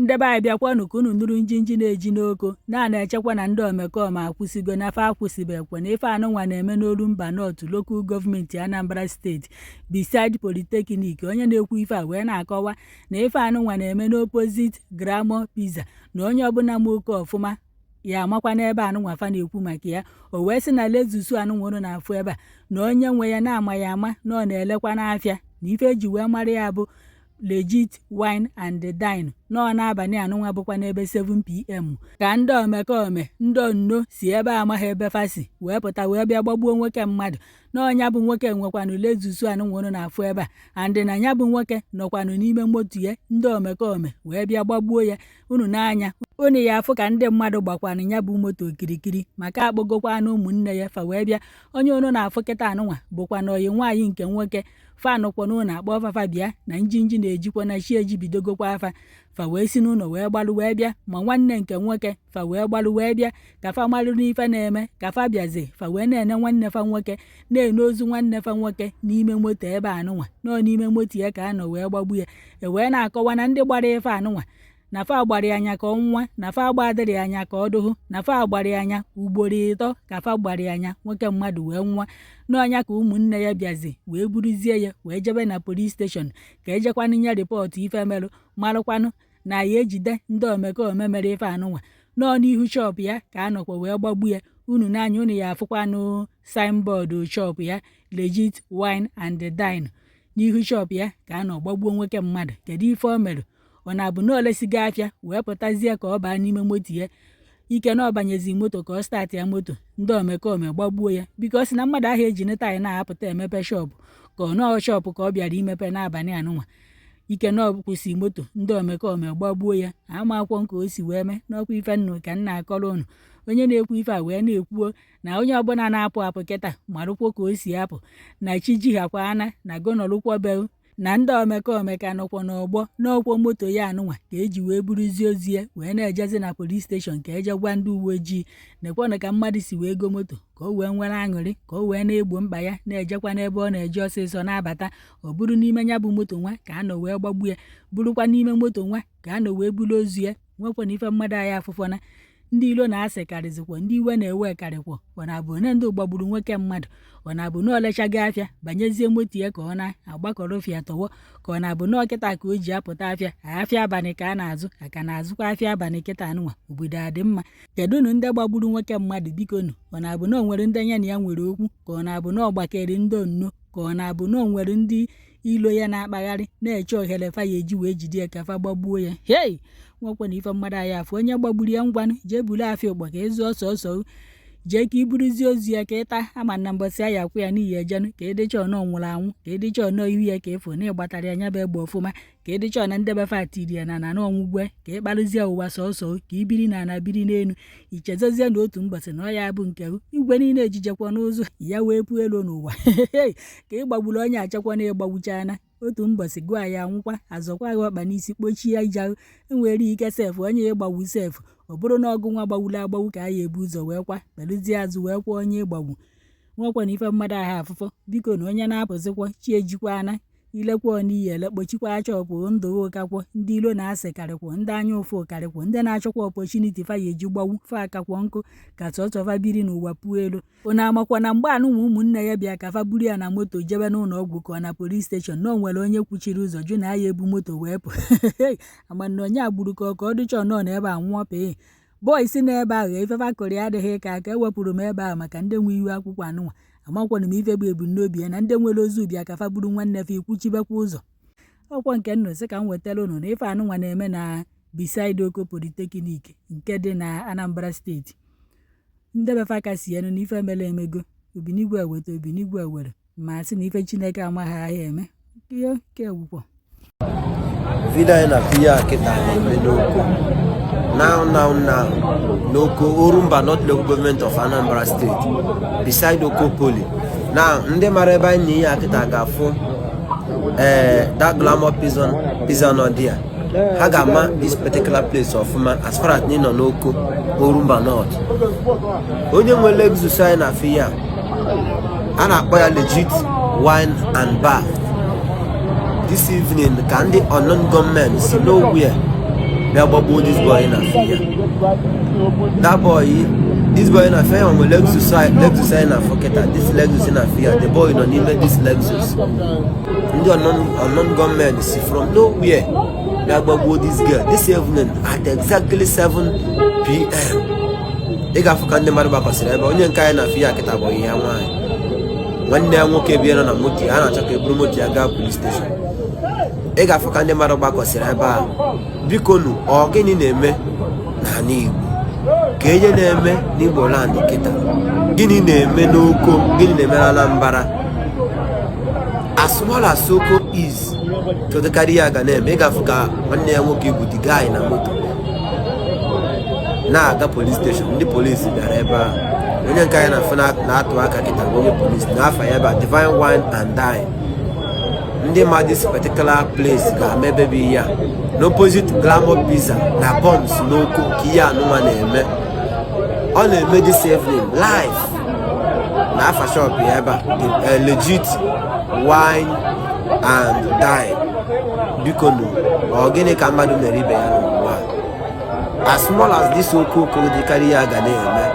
Ndị be anyị, bịakwanụ ka unu nụrụ njinji na-eji n'Oko na na-echekwa na ndị omekome akwụsịgo na fa akwụsịbekwe na ife anụnwa na-eme n'Orumba North Local Government, Anambra State, beside Polytechnic. Onye na-ekwu ife a wee na-akọwa na ife anụnwa na-eme n'opposite Glamour Pizza, na onye ọbụla ma Oko ọfụma ya amakwa n'ebe anụnwa fa na-ekwu maka ya. O wee sị na Lexus anụnwa unu na-afụ ebe a, na onye nwe ya na-ama ya ama na ọ na-elekwa n'afịa, na ife eji wee mara ya bụ Legit Wine and Dine. Nọọ n'abalị anụnwa bụkwa n'ebe 7 p.m. ka ndị omekome, ndị onno, si ebe amaghị ebe fa si wee pụta wee bịa gbagbuo nwoke mmadụ. N'ọnya bụ nwoke nwekwanụ Lexus anụnwa unu na-afụ ebe a, and na ya bụ nwoke nọkwanụ n'ime moto ya, ndị omekome wee bịa gbagbuo ya. Unu n'anya unu ya afụ ka ndị mmadụ gbakwanụ ya bụ moto okirikiri, maka akpọgokwanụ ụmụnne ya fa wee bịa. Onye unu na-afụ kịta anụnwa bụkwa na oyi nwaanyị nke nwoke fanụkwa n'ụlọ akpọ fafa bịa na njinji na-ejikwa na chi ejibidogokwa afa. Fa wee si n'ụlọ wee gbalụ wee bịa, ma nwanne nke nwoke fa wee gbalụ wee bịa ka fa malụ n'ife na-eme. Ka fa bịazi, fa wee na-ene nwanne fa nwoke, na-ene ozu nwanne fa nwoke n'ime moto ebe anụnwa. Nọọ n'ime moto ya ka a nọ wee gbagbu ya. E wee na-akọwa na ndị gbara ife anụnwa, na fa gbara ya anya ka ọnwa, na fa agbadịrị anya ka ọ dụhụ, na fa gbara ya anya ugboro 3 ka fa gbara ya anya, nwoke mmadụ wee nwa. N'ọnya ka ụmụnne ya bịazi wee buruzie ya wee jebe na police station ka ejekwanụ nye report ife merụ, marụkwanụ na ya ejide ndị omekome mere ife anụnwa. Nọọ n'ihu shop ya ka a nọkwa wee gbagbu ya. Unu n'anya unu ya afụkwanụ signboard shop ya, Legit Wine and Dine. N'ihu shop ya ka a nọ gbagbuo nwoke mmadụ. Kedu ife o mere? Ọ na-abụ na olesigo afịa wee pụtazie ka ọ baa n'ime moto ya, ike na ọ banyezi moto ka ọ start ya moto, ndị omekome gbagbuo ya. Biko, sị na mmadụ ahụ eji neta anyị na-apụta emepe shop, ka ọ nọọ shop ka ọ bịara imepe n'abalị anụnwa, ike na ọ kwụsị moto, ndị omekome gbagbuo ya. Ama akwụkwọ nke o si wee mee n'ọkwa ife nnụ ka m na-akọrọ unu. Onye na-ekwu ife a wee na-ekwuo na onye ọbụla na-apụ apụ kịta marụkwo ka o si apụ, na chi ji hakwa ana na gonọrụkwo be, na ndị omekome ka nọkwa n'ọgbọ. N'ọkwọ moto ya anụnwa ka eji wee buruzie ozu ya wee na-ejezi na police station ka eje gwa ndị uwe ojii nekwanụ ka mmadụ si wee go moto ka o wee nwere aṅụrị, ka o wee na-egbo mkpa ya, na-ejekwa n'ebe ọ na-eje ọsịsọ na-abata. Ọ bụrụ n'ime ya bụ moto nwa ka a nọ wee gbagbu ya, bụrụkwa n'ime moto nwa ka a nọ wee buru ozu ya. Nwekwana ife mmadụ anyị afụfọna. Ndị ilo na-asị karịzikwa, ndị iwe na-ewe karịkwa. Ọ na-abụ onye ndị gbagburu nwoke mmadụ? Ọ na-abụ na olechago afịa banyezie moto ya ka ọ na-agbakọrọ fịa tọwọ, ka ọ na-abụ na ọkịta ka o ji apụta afịa? Afịa abalị ka a na-azụ, aka na-azụkwa afịa abalị kịta anụnwa. Obodo adị mma. Kedu nụ ndị gbagburu nwoke mmadụ? Biko nụ, ọ na-abụ na o nwere ndị ya na ya nwere okwu, ka ọ na-abụ na ọ gbakere ndị onno, ka ọ na-abụ na o nwere ndị ilo ya na-akpagharị na-eche ohere fa ya eji wee jide ya ka fa gbagbuo ya? Hei, nwekwana ife mmadụ anyị afọ. Onye gbagburu ya, ngwanụ, jee buru afịa ụgbọ ka ịzụ ọsọ ọsọ, jee ka iburuzie ozu ya ka ịta ama na mbọsị ya akwụ ya n'ihi ejenụ ka ịdịcha ọnọ nwụrụ anwụ, ka ịdịcha ọnọ ihu ya ka ịfụ na ịgbatara ya nya bụ egbe ọfụma, ka ịdịcha ọna ndebe fa tiri ya na na ọnwụgwe, ka ịkparụzie ụwa sọsọ, ka ibiri na ana biri n'elu. Ichezozie na otu mbọsị na ọ ya bụ nke igwe niile ejijekwa n'ụzụ ya wee puo elu n'ụwa ka ị gbagburu onye achekwa na ịgbagbuchana. Otu mbọsị gụọ ya anwụkwa, azọkwa gị ọkpa n'isi kpochie ija. Enwere ike sef onye ịgbagbu sef, ọ bụrụ na ọgụ nwa gbagburu agbagbu ka a ya ebu ụzọ wee kwa kpeluzie azụ wee kwa onye ịgbagbu. Nwekwa na ife mmadụ ahụ afụfọ. Biko, na onye na-apụzikwa, chi ejikwa ana ilekwa n'iyi ele kpochikwa chọpụ ndụ ụkakwọ. Ndị ilo na-asị karịkwọ, ndị anya ụfụ karịkwọ, ndị na-achọkwa opportunity fa ya eji gbagbu fa akakwọ nkụ ka sọsọ fa biri n'ụwa puo elu. Unu amakwa na mgbe anụnwa ụmụnne ya bịa ka fa buru ya na moto jebe n'ụlọ ọgwụ ka ọ na police station, na o nwere onye kwuchiri ụzọ jụ na ya ebu moto wee pụ. Ama na onye a gburu ka ọ dịcha ọnọ na ebe a nwụọ pịị. Boys n'ebe ahụ ifefa kụrụ ya adịghị ka aka ewepụrụ m ebe ahụ maka ndị nwe ihu akwụkwọ anụnwa. Amakwanụ m ife bụ ebumnobi ya na ndị nwere ozu bịa ka fa buru nwanne fa, ikwuchibekwa ụzọ. Ọkwọ nke nnụ sị ka m wetara unu na ife anụnwa na-eme na beside Oko Polytechnic nke dị na Anambra State. Ndebefa aka si enu na ife mere emego. Obinigwe eweta, obinigwe ewere, ma sị na ife Chineke amaghị ahịa eme ihe ke egwukwọ. Video anyị na-afụ ya kịta na-eme n'Oko now now now, n'Oko, Orumba North Local Government of Anambra State, beside Oko Poly. Now, ndị mara ebe anyị na ihe a kịta ga-afụ ee that Glamour Pizza, pizza nọ there. Ha ga-ama this particular place ọfụma as far as na ị nọ n'Oko, Orumba North. Onye nwe Lexus anyị na-afụ ya a na-akpọ ya Legit Wine and Bar. This evening ka ndị unknown gunmen si nowhere Bịa gbagbuo this boy na afọ ya. That boy, this boy na afọ ya nwe Lexus, Lexus anyị na afọ kịta. This Lexus na afọ ya, the boy nọ n'ime this Lexus. Ndị unknown gunmen si from nowhere bịa gbagbuo this girl this evening at exactly 7 p.m. Ị ga-afụ ka ndị mmadụ gbakọsịrị ebe onye nke anyị na-afụ ya kịta bụ ihe ya nwaanyị, nwanne ya nwoke bịa nọ na moto ya, a na-achọ ka e buru moto ya gaa police station. Ị ga-afụ ka ndị mmadụ gbakọsịrị ebe a. Biko nụ, ọ gịnị na-eme n'ala Igbo? Ka ihe na-eme n'Igbo land kịta, gịnị na-eme n'Oko? Gịnị na-eme na Anambra? As small as Oko is, kedukarị ya ga na-eme? Ị ga-afụ ka nwanne ya nwoke bụ the guy na moto na-aga police station. Ndị polisi bịara ebe a. Onye nke anyị na-afụ na-atụ aka kịta bụ onye polisi na-afa ya ebe a, Divine Wine and Dine. Ndị ma this particular place ga-ama ebe bụ ihe a, n'opposite Glamour Pizza na Bombs n'Oko ka ihe anụnwa na-eme. Ọ na-eme this evening live na afa shop ya ebe a, the Legit Wine and Dine. Biko nụ, ọ gịnị ka mmadụ mere ibe ya n'ụwa a? As small as this Okoko dịkarị, ya ga na-eme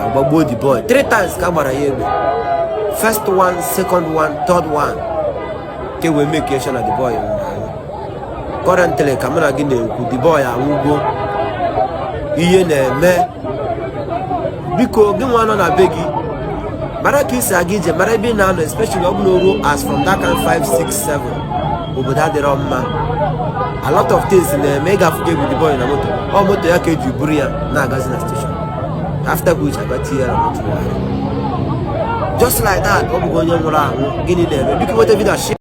agbagbuo the boy three times ka a gbara ya egbe, first one, second one, third one, ke wee make sure na the boy nwụrụ anwụ. Currently ka mụ na gị na-ekwu, the boy anwụgo. Ihe na-eme. Biko, gị nwa nọ na be gị, mara ka isi aga ije, mara ebe ị na-anọ, especially ọ bụ na o ruo as from that kind 5 6 7, obodo adịrọ mma. A lot of things na-eme. Ị ga-afụ gị the boy na moto, ọ moto ya ka eji buru ya na-agazi na station, after which aga tinye ya na moto, just like that, ọ bụghị onye nwụrụ anwụ. Gịnị na-eme? Biko, nweta video.